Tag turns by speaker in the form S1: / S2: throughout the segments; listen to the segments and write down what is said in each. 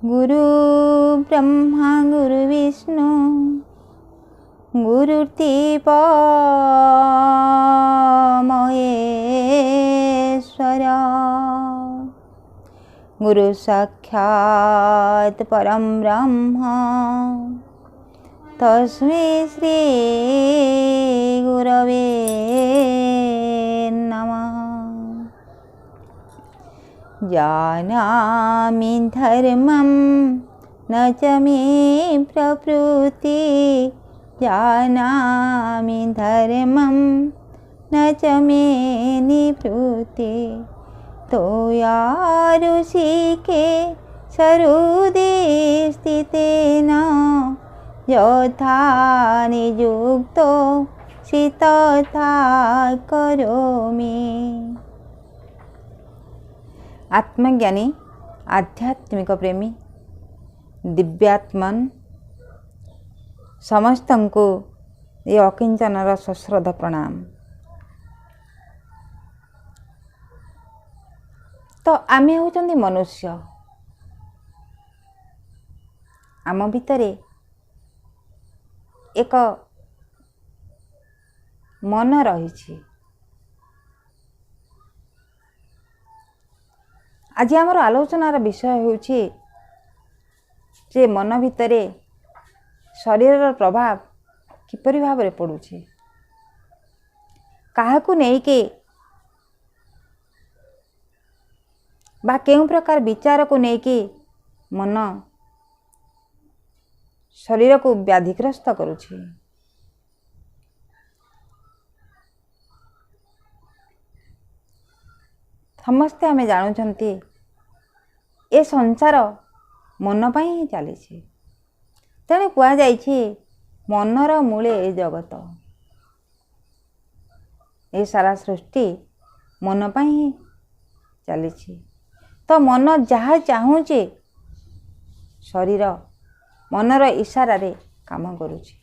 S1: Guru Brahma Guru Vishnu ଗୁରୁର୍ଦେବ Maheswar, ଗୁରୁ ସାକ୍ଷାତ ପରମ ବ୍ରହ୍ମ ତସ୍ମୈ ଶ୍ରୀ ଗୁରବେ ନମଃ। ଜାନାମି ଧର୍ମं न च मे प्रवृत्ति, जानामि धर्मं न च मे निवृत्ति। त्वया ऋषिके सरुदे स्थितेन यथा नियुक्तो तथा करोमि। ଆତ୍ମଜ୍ଞାନୀ, ଆଧ୍ୟାତ୍ମିକ ପ୍ରେମୀ, ଦିବ୍ୟାତ୍ମନ ସମସ୍ତଙ୍କୁ ଏ ଅକିଞ୍ଚନର ସଶ୍ରଦ୍ଧ ପ୍ରଣାମ। ତ ଆମେ ହେଉଛନ୍ତି ମନୁଷ୍ୟ, ଆମ ଭିତରେ ଏକ ମନ ରହିଛି। ଆଜି ଆମର ଆଲୋଚନାର ବିଷୟ ହେଉଛି ଯେ ମନ ଭିତରେ ଶରୀରର ପ୍ରଭାବ କିପରି ଭାବରେ ପଡ଼ୁଛି, କାହାକୁ ନେଇକି ବା କେଉଁ ପ୍ରକାର ବିଚାରକୁ ନେଇକି ମନ ଶରୀରକୁ ବ୍ୟାଧିଗ୍ରସ୍ତ କରୁଛି। ସମସ୍ତେ ଆମେ ଜାଣୁଛନ୍ତି ଏ ସଂସାର ମନ ପାଇଁ ହିଁ ଚାଲିଛି। ତେଣୁ କୁହାଯାଇଛି ମନର ମୂଳେ ଏ ଜଗତ, ଏ ସାରା ସୃଷ୍ଟି ମନ ପାଇଁ ହିଁ ଚାଲିଛି। ତ ମନ ଯାହା ଚାହୁଁଛି ଶରୀର ମନର ଇସାରାରେ କାମ କରୁଛି।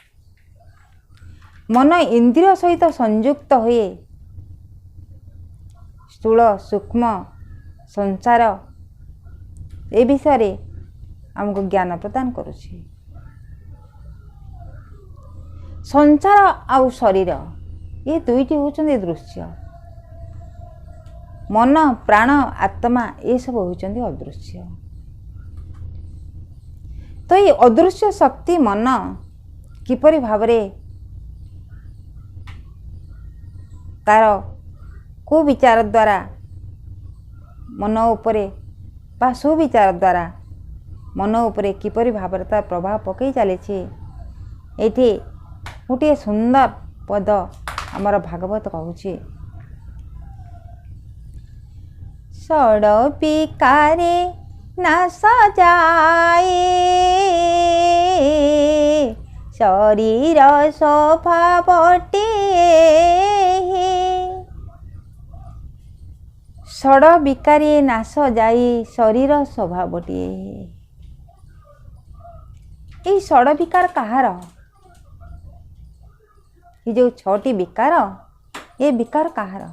S1: ମନ ଇନ୍ଦ୍ରିୟ ସହିତ ସଂଯୁକ୍ତ ହୋଇ ସ୍ଥୂଳ ସୂକ୍ଷ୍ମ ସଂସାର ଏ ବିଷୟରେ ଆମକୁ ଜ୍ଞାନ ପ୍ରଦାନ କରୁଛି। ସଂସାର ଆଉ ଶରୀର ଏ ଦୁଇଟି ହେଉଛନ୍ତି ଦୃଶ୍ୟ। ମନ, ପ୍ରାଣ, ଆତ୍ମା ଏସବୁ ହେଉଛନ୍ତି ଅଦୃଶ୍ୟ। ତ ଏଇ ଅଦୃଶ୍ୟ ଶକ୍ତି ମନ କିପରି ଭାବରେ ତାର କୁବିଚାର ଦ୍ୱାରା ମନ ଉପରେ ବା ସୁବିଚାର ଦ୍ୱାରା ମନ ଉପରେ କିପରି ଭାବରେ ତାର ପ୍ରଭାବ ପକାଇ ଚାଲିଛି, ଏଇଠି ଗୋଟିଏ ସୁନ୍ଦର ପଦ ଆମର ଭାଗବତ କହୁଛି। ଷଡ଼ବିକାରେ ନାଶ ଯାଏ ଶରୀର ସ୍ୱଭାବଟିଏ। ଷଡ଼ ବିକାରୀ ନାଶ ଯାଇ ଶରୀର ସ୍ୱଭାବଟିଏ। ଏଇ ଷଡ଼ ବିକାର କାହାର? ଏ ଯେଉଁ ଛଅଟି ବିକାର, ଏ ବିକାର କାହାର?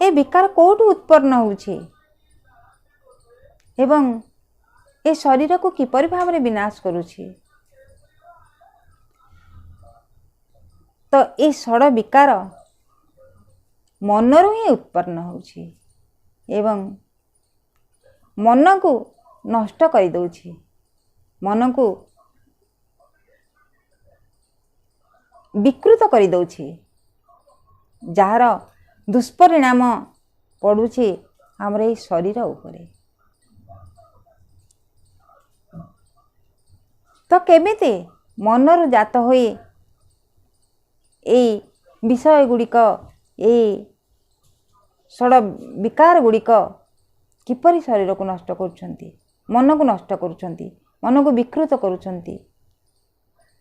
S1: ଏ ବିକାର କେଉଁଠୁ ଉତ୍ପନ୍ନ ହେଉଛି ଏବଂ ଏ ଶରୀରକୁ କିପରି ଭାବରେ ବିନାଶ କରୁଛି? ତ ଏ ଷଡ଼ ବିକାର ମନରୁ ହିଁ ଉତ୍ପନ୍ନ ହେଉଛି ଏବଂ ମନକୁ ନଷ୍ଟ କରିଦେଉଛି, ମନକୁ ବିକୃତ କରିଦେଉଛି, ଯାହାର ଦୁଷ୍ପରିଣାମ ପଡ଼ୁଛି ଆମର ଏଇ ଶରୀର ଉପରେ। ତ କେମିତି ମନରୁ ଜାତ ହୋଇ ଏଇ ବିଷୟ ଗୁଡ଼ିକ, ଏଇ ଷଡ଼ ବିକାର ଗୁଡ଼ିକ କିପରି ଶରୀରକୁ ନଷ୍ଟ କରୁଛନ୍ତି, ମନକୁ ନଷ୍ଟ କରୁଛନ୍ତି, ମନକୁ ବିକୃତ କରୁଛନ୍ତି,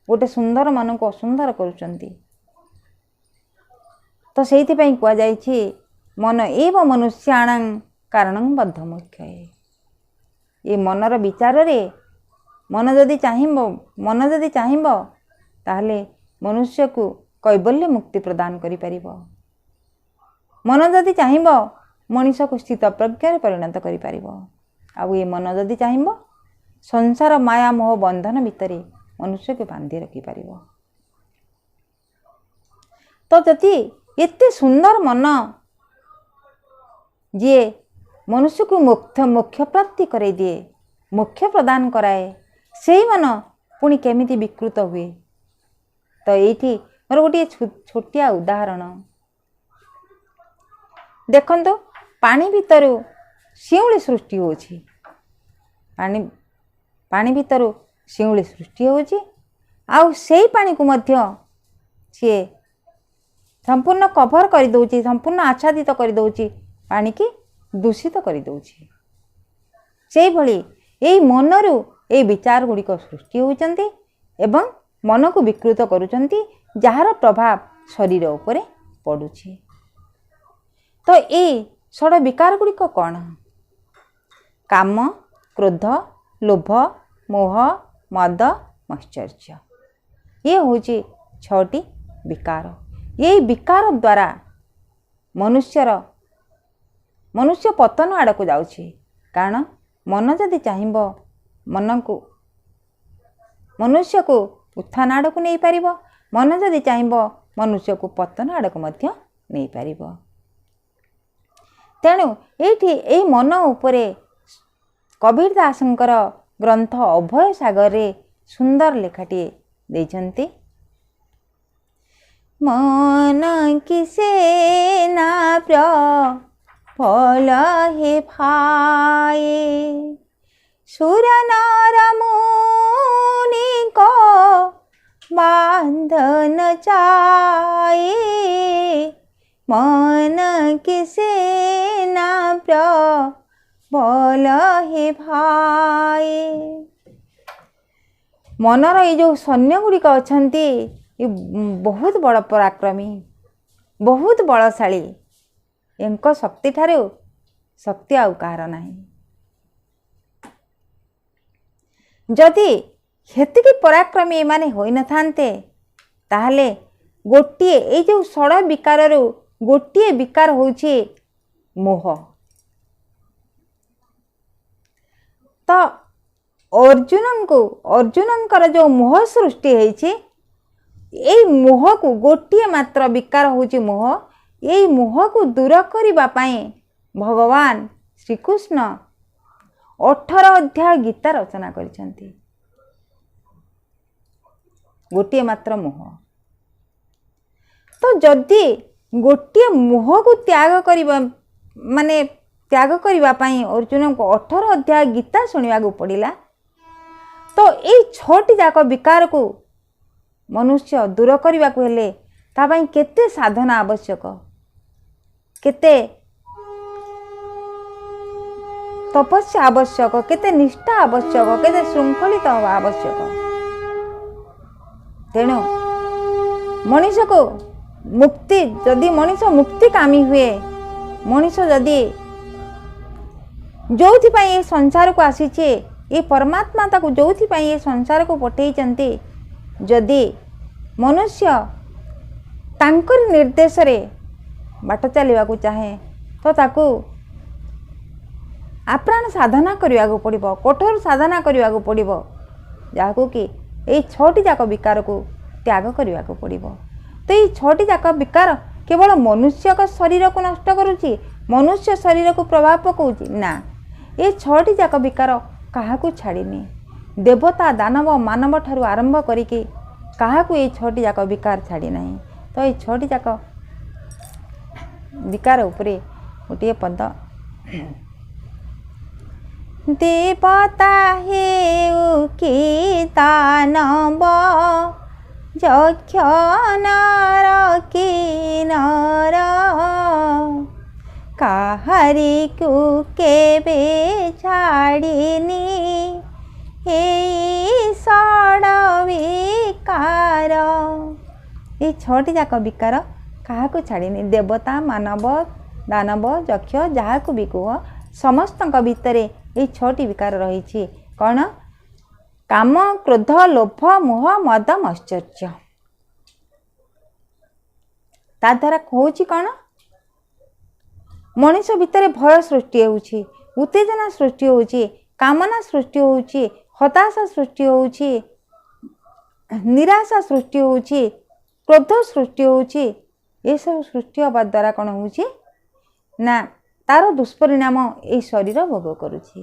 S1: ଗୋଟେ ସୁନ୍ଦର ମନକୁ ଅସୁନ୍ଦର କରୁଛନ୍ତି। ତ ସେଇଥିପାଇଁ କୁହାଯାଇଛି ମନ ଏବ ମନୁଷ୍ୟାଣାଂ କାରଣଂ ବଦ୍ଧ ମୋକ୍ଷୟେ। ଏ ମନର ବିଚାରରେ ମନ ଯଦି ଚାହିଁବ, ମନ ଯଦି ଚାହିଁବ ତାହେଲେ ମନୁଷ୍ୟକୁ କୈବଲ୍ୟ ମୁକ୍ତି ପ୍ରଦାନ କରିପାରିବ। ମନ ଯଦି ଚାହିଁବ ମଣିଷକୁ ସ୍ଥିତ ପ୍ରଜ୍ଞାରେ ପରିଣତ କରିପାରିବ। ଆଉ ଏ ମନ ଯଦି ଚାହିଁବ ସଂସାର ମାୟା ମୋହ ବନ୍ଧନ ଭିତରେ ମନୁଷ୍ୟକୁ ବାନ୍ଧି ରଖିପାରିବ। ତ ଯଦି ଏତେ ସୁନ୍ଦର ମନ ଯିଏ ମନୁଷ୍ୟକୁ ମୋକ୍ଷ ପ୍ରାପ୍ତି କରାଇ ଦିଏ, ମୋକ୍ଷ ପ୍ରଦାନ କରାଏ, ସେଇ ମନ ପୁଣି କେମିତି ବିକୃତ ହୁଏ? ତ ଏଇଠି ମୋର ଗୋଟିଏ ଛୋଟିଆ ଉଦାହରଣ ଦେଖନ୍ତୁ। ପାଣି ଭିତରୁ ଶିଉଳି ସୃଷ୍ଟି ହେଉଛି, ପାଣି ଭିତରୁ ଶିଉଳି ସୃଷ୍ଟି ହେଉଛି, ଆଉ ସେଇ ପାଣିକୁ ମଧ୍ୟ ସିଏ ସମ୍ପୂର୍ଣ୍ଣ କଭର କରିଦେଉଛି, ସମ୍ପୂର୍ଣ୍ଣ ଆଚ୍ଛାଦିତ କରିଦେଉଛି, ପାଣିକି ଦୂଷିତ କରିଦେଉଛି। ସେଇଭଳି ଏଇ ମନରୁ ଏଇ ବିଚାର ଗୁଡ଼ିକ ସୃଷ୍ଟି ହେଉଛନ୍ତି ଏବଂ ମନକୁ ବିକୃତ କରୁଛନ୍ତି, ଯାହାର ପ୍ରଭାବ ଶରୀର ଉପରେ ପଡ଼ୁଛି। ତ ଏଇ ଷଡ଼ ବିକାର ଗୁଡ଼ିକ କ'ଣ? କାମ, କ୍ରୋଧ, ଲୋଭ, ମୋହ, ମଦ, ମତ୍ସର୍ଯ୍ୟ। ଇଏ ହେଉଛି 6ଟି ବିକାର। ଏଇ ବିକାର ଦ୍ୱାରା ମନୁଷ୍ୟ ପତନ ଆଡ଼କୁ ଯାଉଛି। କାରଣ ମନ ଯଦି ଚାହିଁବ ମନୁଷ୍ୟକୁ ଉତ୍ଥାନ ଆଡ଼କୁ ନେଇପାରିବ, ମନ ଯଦି ଚାହିଁବ ମନୁଷ୍ୟକୁ ପତନ ଆଡ଼କୁ ମଧ୍ୟ ନେଇପାରିବ। ତେଣୁ ଏଇଠି ଏଇ ମନ ଉପରେ କବୀର ଦାସଙ୍କର ଗ୍ରନ୍ଥ ଅଭୟ ସାଗରରେ ସୁନ୍ଦର ଲେଖାଟିଏ ଦେଇଛନ୍ତି। ମନ କିସେ ନା ପ୍ରଫଲ ହେ ଭାଇ, ସୁର ନର ମୁନିଙ୍କ ବାନ୍ଧନ ଚାଏ, ମନ କିସେ ନା ପ୍ରବଲ ହେ ଭାଇ। ମନର ଏଇ ଯେଉଁ ସୈନ୍ୟ ଗୁଡ଼ିକ ଅଛନ୍ତି, ଏ ବହୁତ ବଡ଼ ପରାକ୍ରମୀ, ବହୁତ ବଳଶାଳୀ। ଏଙ୍କ ଶକ୍ତି ଠାରୁ ଶକ୍ତି ଆଉ କାହାର ନାହିଁ। ଯଦି ସେତିକି ପରାକ୍ରମୀ ଏମାନେ ହୋଇନଥାନ୍ତେ, ତାହେଲେ ଗୋଟିଏ ଏଇ ଯେଉଁ ଷଡ଼ ବିକାରରୁ ଗୋଟିଏ ବିକାର ହେଉଛି ମୋହ। ତ ଅର୍ଜୁନଙ୍କର ଯେଉଁ ମୋହ ସୃଷ୍ଟି ହେଇଛି, ଏଇ ମୋହକୁ ଗୋଟିଏ ମାତ୍ର ବିକାର ହେଉଛି ମୋହ। ଏଇ ମୋହକୁ ଦୂର କରିବା ପାଇଁ ଭଗବାନ ଶ୍ରୀକୃଷ୍ଣ 18 ଅଧ୍ୟାୟ ଗୀତା ରଚନା କରିଛନ୍ତି। ଗୋଟିଏ ମାତ୍ର ମୋହ। ତ ଯଦି ଗୋଟିଏ ମୋହକୁ ତ୍ୟାଗ କରିବା, ମାନେ ତ୍ୟାଗ କରିବା ପାଇଁ ଅର୍ଜୁନଙ୍କୁ 18 ଅଧ୍ୟାୟ ଗୀତା ଶୁଣିବାକୁ ପଡ଼ିଲା, ତ ଏଇ 6ଟି ଯାକ ବିକାରକୁ ମନୁଷ୍ୟ ଦୂର କରିବାକୁ ହେଲେ ତା ପାଇଁ କେତେ ସାଧନା ଆବଶ୍ୟକ, କେତେ ତପସ୍ୟା ଆବଶ୍ୟକ, କେତେ ନିଷ୍ଠା ଆବଶ୍ୟକ, କେତେ ଶୃଙ୍ଖଳିତ ହେବା ଆବଶ୍ୟକ। ତେଣୁ ମଣିଷକୁ ମୁକ୍ତି, ଯଦି ମଣିଷ ମୁକ୍ତି କାମୀ ହୁଏ, ମଣିଷ ଯଦି ଯେଉଁଥିପାଇଁ ଏ ସଂସାରକୁ ଆସିଛି, ଏ ପରମାତ୍ମା ତାକୁ ଯେଉଁଥିପାଇଁ ଏ ସଂସାରକୁ ପଠେଇଛନ୍ତି, ଯଦି ମନୁଷ୍ୟ ତାଙ୍କରି ନିର୍ଦ୍ଦେଶରେ ବାଟ ଚାଲିବାକୁ ଚାହେଁ, ତ ତାକୁ ଆପ୍ରାଣ ସାଧନା କରିବାକୁ ପଡ଼ିବ, କଠୋର ସାଧନା କରିବାକୁ ପଡ଼ିବ, ଯାହାକୁ କି ଏଇ 6ଟି ଯାକ ବିକାରକୁ ତ୍ୟାଗ କରିବାକୁ ପଡ଼ିବ। ତ ଏଇ 6ଟି ଯାକ ବିକାର କେବଳ ମନୁଷ୍ୟଙ୍କ ଶରୀରକୁ ନଷ୍ଟ କରୁଛି, ମନୁଷ୍ୟ ଶରୀରକୁ ପ୍ରଭାବ ପକାଉଛି ନା, ଏ 6ଟି ଯାକ ବିକାର କାହାକୁ ଛାଡ଼ିନି। ଦେବତା, ଦାନବ, ମାନବ ଠାରୁ ଆରମ୍ଭ କରିକି କାହାକୁ ଏଇ 6ଟି ଯାକ ବିକାର ଛାଡ଼ି ନାହିଁ। ତ ଏଇ 6ଟି ଯାକ ବିକାର ଉପରେ ଗୋଟିଏ ପଦ। ଦେବତା ହେଉ କି ଦାନବ, ଯକ୍ଷ ନର କି ନର, କାହାରିକୁ କେବେ ଛାଡ଼ିନି ଏଇ ଷଡ଼ ବିକାର। ଏଇ 6ଟି ଯାକ ବିକାର କାହାକୁ ଛାଡ଼ିନି। ଦେବତା, ମାନବ, ଦାନବ, ଯକ୍ଷ, ଯାହାକୁ ବି କୁହ, ସମସ୍ତଙ୍କ ଭିତରେ ଏଇ 6ଟି ବିକାର ରହିଛି। କ'ଣ? କାମ, କ୍ରୋଧ, ଲୋଭ, ମୋହ, ମଦ, ମତ୍ସର୍ଯ୍ୟ। ତା ଦ୍ୱାରା ହେଉଛି କ'ଣ? ମଣିଷ ଭିତରେ ଭୟ ସୃଷ୍ଟି ହେଉଛି, ଉତ୍ତେଜନା ସୃଷ୍ଟି ହେଉଛି, କାମନା ସୃଷ୍ଟି ହେଉଛି, ହତାଶା ସୃଷ୍ଟି ହେଉଛି, ନିରାଶା ସୃଷ୍ଟି ହେଉଛି, କ୍ରୋଧ ସୃଷ୍ଟି ହେଉଛି। ଏସବୁ ସୃଷ୍ଟି ହେବା ଦ୍ୱାରା କ'ଣ ହେଉଛି ନା, ତାର ଦୁଷ୍ପରିଣାମ ଏଇ ଶରୀର ଭୋଗ କରୁଛି।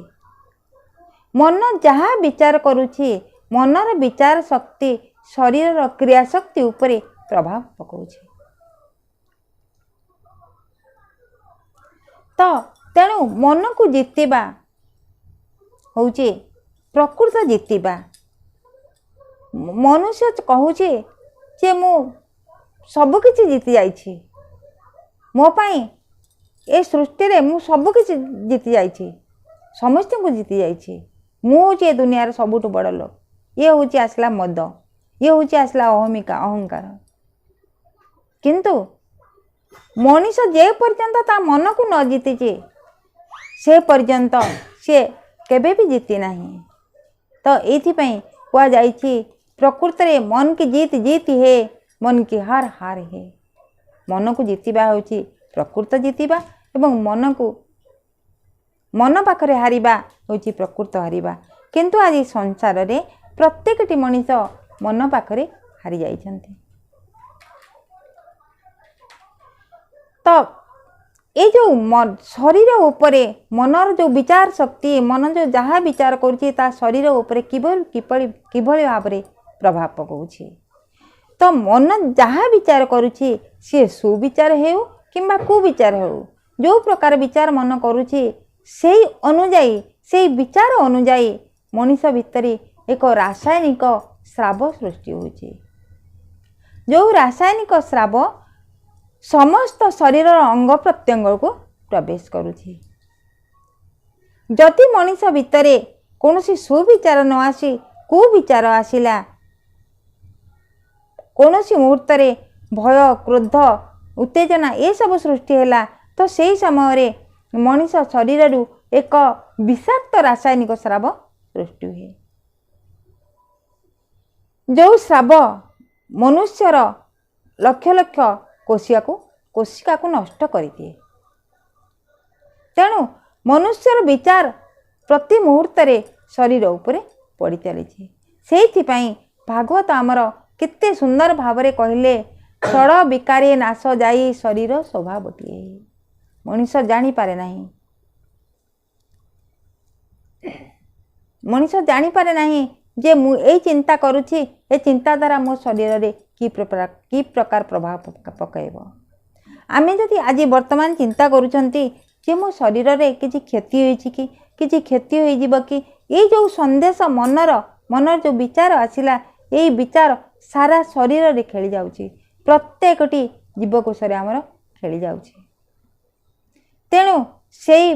S1: ମନ ଯାହା ବିଚାର କରୁଛି, ମନର ବିଚାର ଶକ୍ତି ଶରୀରର କ୍ରିୟାଶକ୍ତି ଉପରେ ପ୍ରଭାବ ପକାଉଛି। ତ ତେଣୁ ମନକୁ ଜିତିବା ହେଉଛି ପ୍ରକୃତ ଜିତିବା। ମନୁଷ୍ୟ କହୁଛି ଯେ ମୁଁ ସବୁକିଛି ଜିତି ଯାଇଛି, ମୋ ପାଇଁ ଏ ସୃଷ୍ଟିରେ ମୁଁ ସବୁକିଛି ଜିତି ଯାଇଛି, ସମସ୍ତଙ୍କୁ ଜିତି ଯାଇଛି, ମୁଁ ହେଉଛି ଏ ଦୁନିଆର ସବୁଠୁ ବଡ଼ ଲୋକ। ଇଏ ହେଉଛି ଆସିଲା ମଦ, ଇଏ ହେଉଛି ଆସିଲା ଅହମିକା, ଅହଙ୍କାର। କିନ୍ତୁ ମଣିଷ ଯେ ପର୍ଯ୍ୟନ୍ତ ତା ମନକୁ ନ ଜିତିଛି, ସେ ପର୍ଯ୍ୟନ୍ତ ସିଏ କେବେ ବି ଜିତି ନାହିଁ। ତ ଏଇଥିପାଇଁ କୁହାଯାଇଛି, ପ୍ରକୃତରେ ମନ କି ଜିତ ଜିତ ହେ, ମନ କି ହାର ହାର ହେ। ମନକୁ ଜିତିବା ହେଉଛି ପ୍ରକୃତ ଜିତିବା ଏବଂ ମନକୁ ମନ ପାଖରେ ହାରିବା ହେଉଛି ପ୍ରକୃତ ହାରିବା। କିନ୍ତୁ ଆଜି ସଂସାରରେ ପ୍ରତ୍ୟେକଟି ମଣିଷ ମନ ପାଖରେ ହାରି ଯାଇଛନ୍ତି। ତ ଏଇ ଯେଉଁ ଶରୀର ଉପରେ ମନର ଯେଉଁ ବିଚାର ଶକ୍ତି, ମନ ଯେଉଁ ଯାହା ବିଚାର କରୁଛି ତା ଶରୀର ଉପରେ କିଭଳି କିଭଳି କିଭଳି ଭାବରେ ପ୍ରଭାବ ପକାଉଛି। ତ ମନ ଯାହା ବିଚାର କରୁଛି, ସିଏ ସୁବିଚାର ହେଉ କିମ୍ବା କୁବିଚାର ହେଉ, ଯେଉଁ ପ୍ରକାର ବିଚାର ମନ କରୁଛି ସେଇ ଅନୁଯାୟୀ, ସେଇ ବିଚାର ଅନୁଯାୟୀ ମଣିଷ ଭିତରେ ଏକ ରାସାୟନିକ ସ୍ରାବ ସୃଷ୍ଟି ହେଉଛି, ଯେଉଁ ରାସାୟନିକ ସ୍ରାବ ସମସ୍ତ ଶରୀରର ଅଙ୍ଗ ପ୍ରତ୍ୟଙ୍ଗକୁ ପ୍ରବେଶ କରୁଛି। ଯଦି ମଣିଷ ଭିତରେ କୌଣସି ସୁବିଚାର ନ ଆସି କୁବିଚାର ଆସିଲା, କୌଣସି ମୁହୂର୍ତ୍ତରେ ଭୟ, କ୍ରୋଧ, ଉତ୍ତେଜନା ଏସବୁ ସୃଷ୍ଟି ହେଲା, ତ ସେଇ ସମୟରେ ମଣିଷ ଶରୀରରୁ ଏକ ବିଷାକ୍ତ ରାସାୟନିକ ସ୍ରାବ ସୃଷ୍ଟି ହୁଏ, ଯେଉଁ ସ୍ରାବ ମନୁଷ୍ୟର ଲକ୍ଷ ଲକ୍ଷ କୋଷିଆକୁ କୋଶିକାକୁ ନଷ୍ଟ କରିଦିଏ। ତେଣୁ ମନୁଷ୍ୟର ବିଚାର ପ୍ରତି ମୁହୂର୍ତ୍ତରେ ଶରୀର ଉପରେ ପଡ଼ି ଚାଲିଛି। ସେଇଥିପାଇଁ ଭାଗବତ ଆମର କେତେ ସୁନ୍ଦର ଭାବରେ କହିଲେ, ଷଡ଼ ବିକାରେ ନାଶ ଯାଇ ଶରୀର ସ୍ୱଭାବଟିଏ। ମଣିଷ ଜାଣିପାରେ ନାହିଁ, ମଣିଷ ଜାଣିପାରେ ନାହିଁ ଯେ ମୁଁ ଏଇ ଚିନ୍ତା କରୁଛି, ଏ ଚିନ୍ତାଧାରା ମୋ ଶରୀରରେ କି ପ୍ରକାର ପ୍ରଭାବ ପକାଇବ। ଆମେ ଯଦି ଆଜି ବର୍ତ୍ତମାନ ଚିନ୍ତା କରୁଛନ୍ତି ଯେ ମୋ ଶରୀରରେ କିଛି କ୍ଷତି ହୋଇଛି କି, କିଛି କ୍ଷତି ହୋଇଯିବ କି, ଏଇ ଯେଉଁ ସନ୍ଦେଶ ମନର ଯେଉଁ ବିଚାର ଆସିଲା, ଏଇ ବିଚାର ସାରା ଶରୀରରେ ଖେଳି ଯାଉଛି, ପ୍ରତ୍ୟେକଟି ଜୀବକୋଷରେ ଆମର ଖେଳି ଯାଉଛି। ତେଣୁ ସେଇ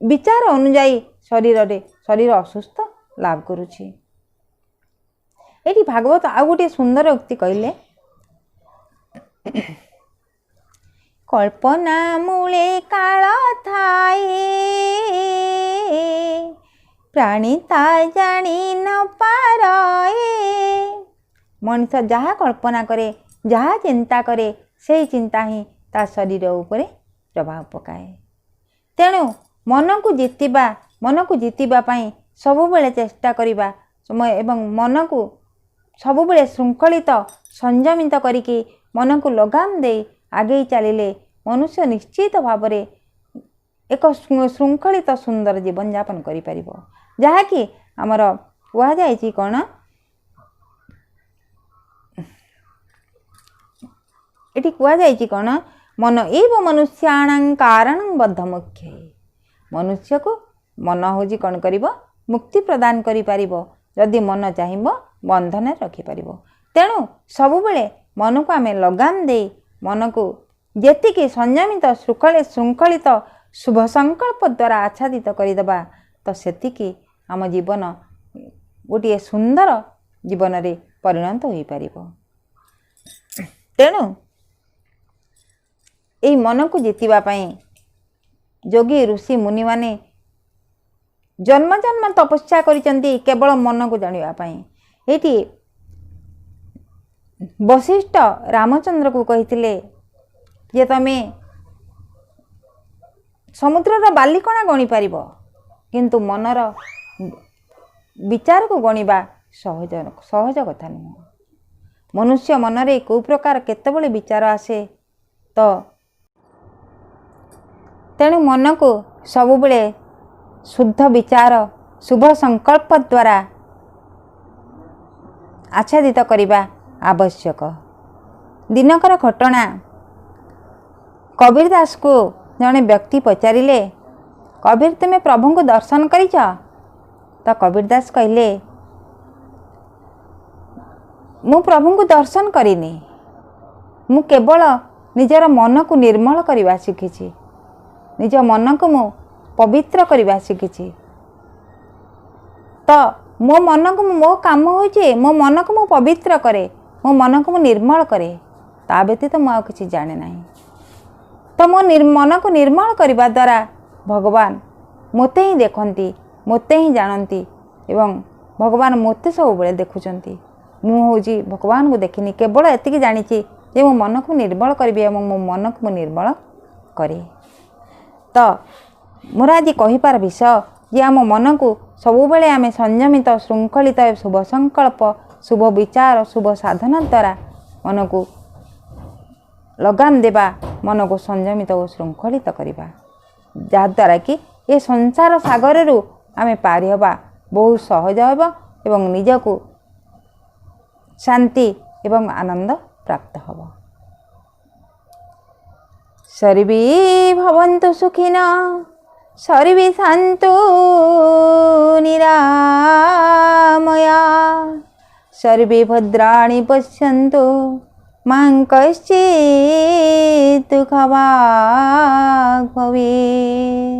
S1: ବିଚାର ଅନୁଯାୟୀ ଶରୀରରେ ଶରୀର ଅସୁସ୍ଥ ଲାଭ କରୁଛି। ଏଠି ଭାଗବତ ଆଉ ଗୋଟିଏ ସୁନ୍ଦର ଉକ୍ତି କହିଲେ, କଳ୍ପନା ମୂଳେ କାଳ ଥାଏ, ପ୍ରାଣୀ ତା ଜାଣି ନ ପାରଏ। ମଣିଷ ଯାହା କଳ୍ପନା କରେ, ଯାହା ଚିନ୍ତା କରେ, ସେଇ ଚିନ୍ତା ହିଁ ତା ଶରୀର ଉପରେ ପ୍ରଭାବ ପକାଏ। ତେଣୁ ମନକୁ ଜିତିବା ପାଇଁ ସବୁବେଳେ ଚେଷ୍ଟା କରିବା ଏବଂ ମନକୁ ସବୁବେଳେ ଶୃଙ୍ଖଳିତ ସଂଯମିତ କରିକି ମନକୁ ଲଗାମ ଦେଇ ଆଗେଇ ଚାଲିଲେ ମନୁଷ୍ୟ ନିଶ୍ଚିତ ଭାବରେ ଏକ ଶୃଙ୍ଖଳିତ ସୁନ୍ଦର ଜୀବନଯାପନ କରିପାରିବ। ଯାହାକି ଆମର କୁହାଯାଇଛି କ'ଣ, ଏଠି କୁହାଯାଇଛି କ'ଣ, ମନ ଏବ ମନୁଷ୍ୟାଣାଂ କାରଣ ବଦ୍ଧ ମୁଖ୍ୟ। ମନୁଷ୍ୟକୁ ମନ ହେଉଛି କ'ଣ କରିବ, ମୁକ୍ତି ପ୍ରଦାନ କରିପାରିବ ଯଦି ମନ ଚାହିଁବ ବନ୍ଧନରେ ରଖିପାରିବ। ତେଣୁ ସବୁବେଳେ ମନକୁ ଆମେ ଲଗାମ ଦେଇ ମନକୁ ଯେତିକି ସଂଯମିତ ଶୃଙ୍ଖଳିତ ଶୁଭ ସଂକଳ୍ପ ଦ୍ୱାରା ଆଚ୍ଛାଦିତ କରିଦେବା, ତ ସେତିକି ଆମ ଜୀବନ ଗୋଟିଏ ସୁନ୍ଦର ଜୀବନରେ ପରିଣତ ହୋଇପାରିବ। ତେଣୁ ଏଇ ମନକୁ ଜିତିବା ପାଇଁ ଯୋଗୀ ଋଷି ମୁନିମାନେ ଜନ୍ମ ଜନ୍ମ ତପସ୍ୟା କରିଛନ୍ତି କେବଳ ମନକୁ ଜାଣିବା ପାଇଁ। ଏଇଠି ବଶିଷ୍ଠ ରାମଚନ୍ଦ୍ରକୁ କହିଥିଲେ ଯେ ତମେ ସମୁଦ୍ରର ବାଲିକଣା ଗଣିପାରିବ, କିନ୍ତୁ ମନର ବିଚାରକୁ ଗଣିବା ସହଜ କଥା ନୁହଁ। ମନୁଷ୍ୟ ମନରେ କେଉଁ ପ୍ରକାର କେତେବେଳେ ବିଚାର ଆସେ ତ ତେଣୁ ମନକୁ ସବୁବେଳେ ଶୁଦ୍ଧ ବିଚାର, ଶୁଭ ସଂକଳ୍ପ ଦ୍ୱାରା ଆଚ୍ଛାଦିତ କରିବା ଆବଶ୍ୟକ। ଦିନକର ଘଟଣା, କବୀର ଦାସକୁ ଜଣେ ବ୍ୟକ୍ତି ପଚାରିଲେ, କବୀର ତୁମେ ପ୍ରଭୁଙ୍କୁ ଦର୍ଶନ କରିଛ? ତ କବୀର ଦାସ କହିଲେ, ମୁଁ ପ୍ରଭୁଙ୍କୁ ଦର୍ଶନ କରିନି, ମୁଁ କେବଳ ନିଜର ମନକୁ ନିର୍ମଳ କରିବା ଶିଖିଛି, ନିଜ ମନକୁ ମୁଁ ପବିତ୍ର କରିବା ଶିଖିଛି। ତ ମୋ ମନକୁ, ମୋ କାମ ହେଉଛି ମୋ ମନକୁ ମୁଁ ପବିତ୍ର କରେ, ମୋ ମନକୁ ମୁଁ ନିର୍ମଳ କରେ, ତା ବ୍ୟତୀତ ମୁଁ ଆଉ କିଛି ଜାଣେ ନାହିଁ। ତ ମୋ ମନକୁ ନିର୍ମଳ କରିବା ଦ୍ୱାରା ଭଗବାନ ମୋତେ ହିଁ ଦେଖନ୍ତି, ମୋତେ ହିଁ ଜାଣନ୍ତି ଏବଂ ଭଗବାନ ମୋତେ ସବୁବେଳେ ଦେଖୁଛନ୍ତି। ମୁଁ ହେଉଛି ଭଗବାନଙ୍କୁ ଦେଖିନି, କେବଳ ଏତିକି ଜାଣିଛି ଯେ ମୋ ମନକୁ ନିର୍ମଳ କରିବି ଏବଂ ମୋ ମନକୁ ମୁଁ ନିର୍ମଳ କରେ। ତ ମୋର ଆଜି କହିବାର ବିଷୟ ଯେ ଆମ ମନକୁ ସବୁବେଳେ ଆମେ ସଂଯମିତ, ଶୃଙ୍ଖଳିତ, ଶୁଭ ସଂକଳ୍ପ, ଶୁଭ ବିଚାର, ଶୁଭ ସାଧନା ଦ୍ୱାରା ମନକୁ ଲଗାମ ଦେବା, ମନକୁ ସଂଯମିତ ଓ ଶୃଙ୍ଖଳିତ କରିବା, ଯାହାଦ୍ୱାରା କି ଏ ସଂସାର ସାଗରରୁ ଆମେ ପାରି ହେବା ବହୁତ ସହଜ ହେବ ଏବଂ ନିଜକୁ ଶାନ୍ତି ଏବଂ ଆନନ୍ଦ ପ୍ରାପ୍ତ ହେବ। ସର୍ବେ ଭବନ୍ତୁ ସୁଖିନଃ, ସର୍ବେ ସନ୍ତୁ ନିରାମୟା, ସର୍ବେ ଭଦ୍ରାଣି ପଶ୍ୟନ୍ତୁ ମାଁ କଶ୍ଚିତ୍ ଦୁଃଖଭାଗ୍ ଭବେତ୍।